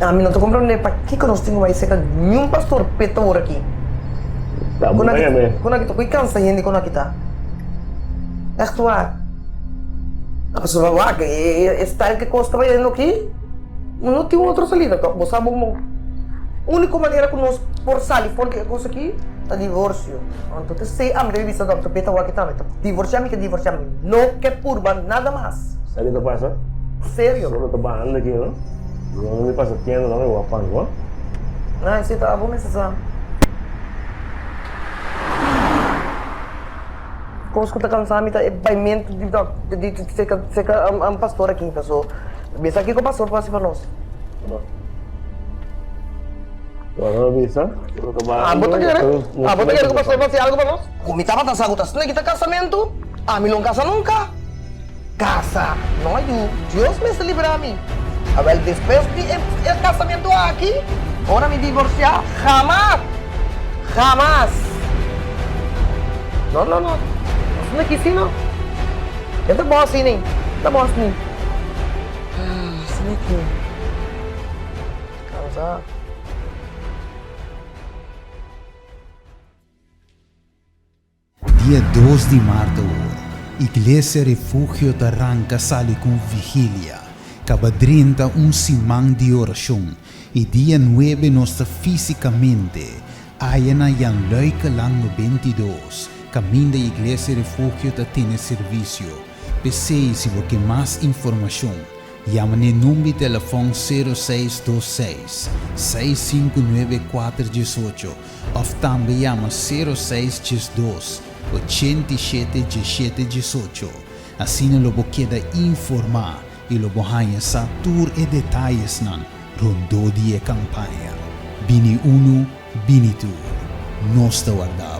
Ami no ta komprondé pakiko nos tin ku bai seka niun pastor p'e ta ora aki. Ta Kon bo aki, meme. kon aki ta koe kansa hende kon aki ta. Ègt waar. Pasobra wak, e style ku e kos ta bayendo aki, no tin otro salida tòg. Bo sa bo mo úniko manera ku nos por sali for di e kos aki ta divorsio. Anto ta esei ami ta bisa dòkter Peter wak tambe, ta divorsiá mi ke divorsiá mi no ke purba nada mas. Sa ke ta pasa? Serio. Solo ta bahando aki no. Yo no mi pasa tienda no mi wak pan no. Ay si ta abo mester sa. Kos ku ta kansa mi ta e baimentu di di seka seka pastor aki paso bisa kiko pastor por hasi pa nos. Bo bisa Abo ta kere abo ta kere ku pastor por hasi algu pa nos? Ku mi tabata sa ku ta asina kita kasamentu ami lo kasa nunka. Kasa no yu, Dios mester libra mi. Awel despues di e kasamentu aki, ora mi divorsiá, hamas, hamas. No, no, no, nos no kisi no. E ta bon asina, e ta bon asina. Asina ki, kansa. Dia dos di mart awor, Iglesia Refugio ta ranka sali ku un vigilia, kaba drenta un siman di orashon i dia nuebe nos ta físikamente aya na Jan Luikelaan 92, kaminda Iglesia Refugio ta tene servisio. P'esei si bo ke mas informashon, Yama n'e number di telefòn sero seis dos seis, seis sinku nuebe kuater diesocho òf tambe yama sero seis diesdos, ochenta i shete diesshete diesocho. Asina lo bo keda informá i lo bo haña sa tur e detayesnan rondó di e kampaña. Bini unu, bini tur. Nos ta warda bo.